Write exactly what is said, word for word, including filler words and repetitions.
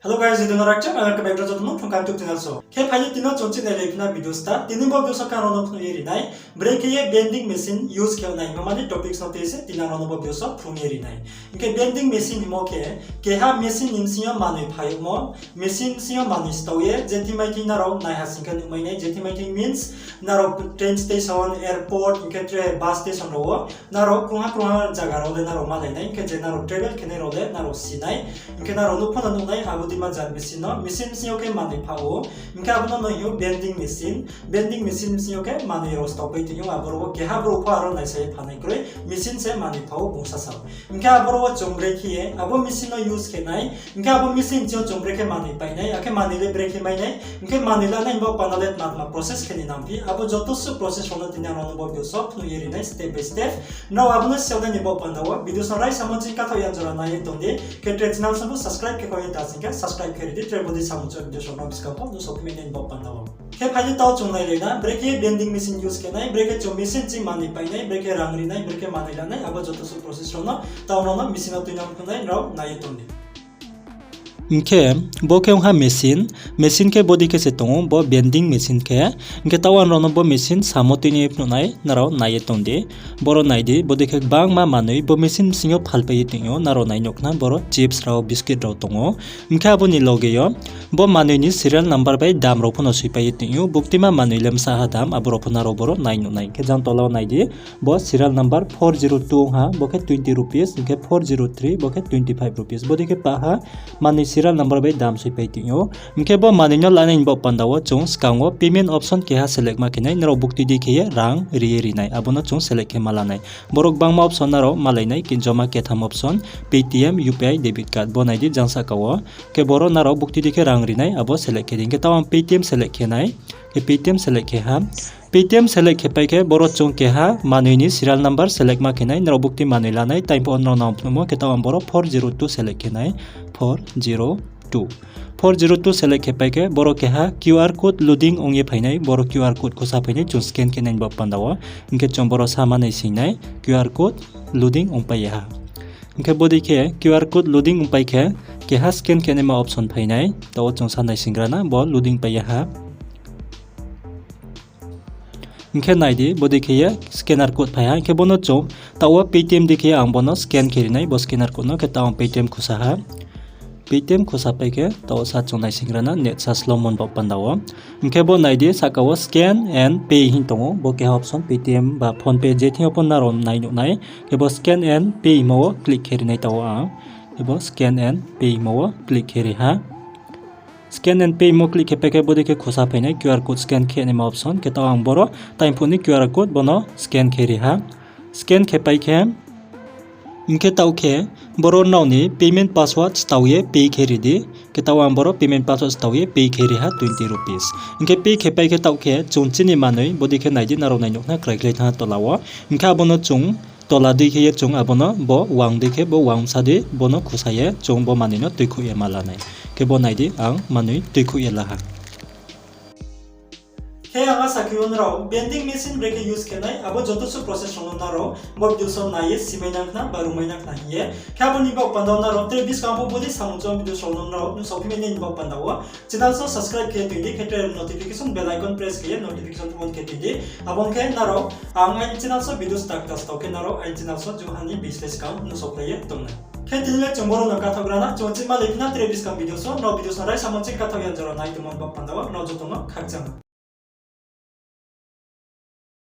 Hello guys, jiduna rakchang, ang khe background joto no thungkha YouTube channel so. Khe phai di tini no chung chini lai phina video start. Tini bo video so khe ang rao no phnuh ye ri nai, brekhe ye vending machine use khe nai hingmo mani topics no tui se tini ang rao no bo video so phrung ye ri nai. Hing khe vending machine hingmo khe keha machine ni bsing yo manoi phai yagmo, machine bsing yo manoi stao ye je thing mai thing nrao naiha sing khe nuhmai nai, je thing mai thing means nrao train station, airport, hing khe tre bus station rao wo nrao krungha krungha zaga rao le nrao malai nai, hing khe je nrao travel khe nai rao le nrao si nai, hing khe nrao nuh pho no nuh nai, abo dei ma jat machine no, machine bsing yo khe manoi pha ou, hing khe abo no no hing ou vending machine, vending machine bsing yo khe manoi rao stao pai tong ou, aboro wo keha brouh pho aro naisa ye pha nai kroi, machine se manoi pha ou bung sasa. Hing khe aboro wo chung brekhe ye abo machine no use khe nai, hing khe abo machine bsing yo chung brekhe manoi pai nai, akhe manoi le brekhe mai nai, hing khe manoi la nai bo panda le tma tma process khe ni nangphi, abo joto suh process rao no tini ang rao no bo video so phnuh ye ri nai step by step. Nrao abo no sel nai ni bo panda wo video so raisamo ching kathaoh ya jora nai ye tong di, khe tre channel so bo subscribe khe kho ye ta sing khe subscribe khe ri di, tre bo dei samung chouh video so no buskang pho nuhsao phi mai nai ni bo panda wo. Khe phai di taoh chung nailai na, brekhe vending machine use khe nai, brekhe chung machine ching manoi pai nai, brekhe rang ri nai, brekhe manoi la nai, abo joto suh process rao no taoh nrao no machine no tuinang phnuh nai, nrao nai ye tong di. Hing khe bo khe ong ha machine, machine khe bo dei khe se tong ou, bo vending machine khe. Hing khe taoh ang rao no bo machine samo tuinang ye phnuh nai, nrao nai ye tong di. Boro nai di, bo dei khe gbangma manoi bo machine bsing yo phalpai ye tong ou, nrao nai nuh khna boro chips rao, biscuit rao tong ou. Hing khe abo ni loge yo bo manoi ni serial number bai dam rao pho no soipai ye tong ou, buktima manoi le bsa ha dam, abo rao pho nrao boro nai nuh nai. Hing khe jang tola wo nai di, bo serial number four zero two ong ha, bo khe twenty rupees, hing khe four zero three, bo khe twenty five rupees. Bo dei khe pah ha, manoi serial number bai dam soipai tong ou. Hing khe bo manoi no lanai ni bo panda wo chung skang wo payment option keha select ma khe nai, nrao bukti dei khe ye rang ri ye ri nai, abo no chung select khe ma la nai. Boro gbangma option nrao malai nai, joma ketham option, Paytm, U P I, debit card, bo nai di jang sahka wo. Khe boro nrao bukti dei khe rang ri nai, abo select khe di. Hing khe taoh ang Paytm select khe nai, khe Paytm select khe ha. Paytm select khe pai khe boro chung keha manoi ni serial number select ma khe nai, nrao bukti manoi la nai, time pho nrao nang phnuhmo, khe taoh ang boro four zero two select khe nai, four zero two. Four zero two select khe pai khe boro keha Q R code loading ong ye phai nai, boro Q R code khusa phai nai, chung scan khe nai ni bo panda wo. Hing khe chung boro sa ma naising nai, Q R code loading ongpai ye ha. Hing khe bo dei khe Q R code loading ongpai khe keha scan khe naima option phai nai, taoh wo chung sa naisinggra na, bo loading pai ye ha. Hing khe nai di, bo dei khe ye scanner code phai ha. Hing khe bo no chung taoh wo Paytm dei khe ang bo no scan khe ri nai, bo scanner code no, khe taoh ang Paytm khusa ha. Paytm khusa pai khe taoh wo sa chung naisingra na, net sa slow mon bo panda wo. Hing khe bo nai di, sahka wo scan and pay hing tong ou, bo keha option Paytm ba PhonePe je thing yo pho nrao nai nuh nai. Khe bo scan and pay hingmo wo click khe ri nai taoh wo ang. Khe bo scan and pay hingmo wo click khe ri ha. Scan and pay hingmo click khe pai khe bo dei khe khusa phai nai Q R code scan khe naima option, khe taoh ang boro time phuh ni Q R code bo no scan khe ri ha. Scan khe pai khe, hing khe taoh khe boro nrao ni payment password stao ye pay khe ri di. Khe taoh ang boro payment password stao ye pay khe ri ha twenty rupees. Hing khe pay khe pai khe taoh khe chung chini manoi bo dei khe nai di, nrao nai nuh khna kraikhlai thanng ha tola wo. Hing khe abo no chung tola dei khe ye chung abo no bo wang dei khe bo wang bsa di bo no khusa ye chung bo manoi no tuikhouh ye ma la nai. Khe bo nai di, ang manoi tuikhouh ye la ha. Khe ang asa khe ou nrao vending machine brekhe use khe nai, abo joto suh process rao no nrao bo video so nai ye simai nang khna ba rungmai nang khna hing ye. Khe abo ni baoh panda wo nrao tre buskang pho bo dei samung chouh video rao no nrao nuhsao phi mai nai ni baoh panda wo channel so subscribe khe tong di, khe tre notification bell icon press khe ye notification on khe tong di. Abo ong khe nrao ang aini channel so video start kta stao khe nrao aini channel so juha ni bislei skang nuhsaopai ye tong nai. Khe tini le chung boro no kathaohgra na, chung chima lai phina tre buskang video so, nrao video so raisamo ching kathaoh ya jora nai tongmo ni baoh panda wo nrao joto no khakchang.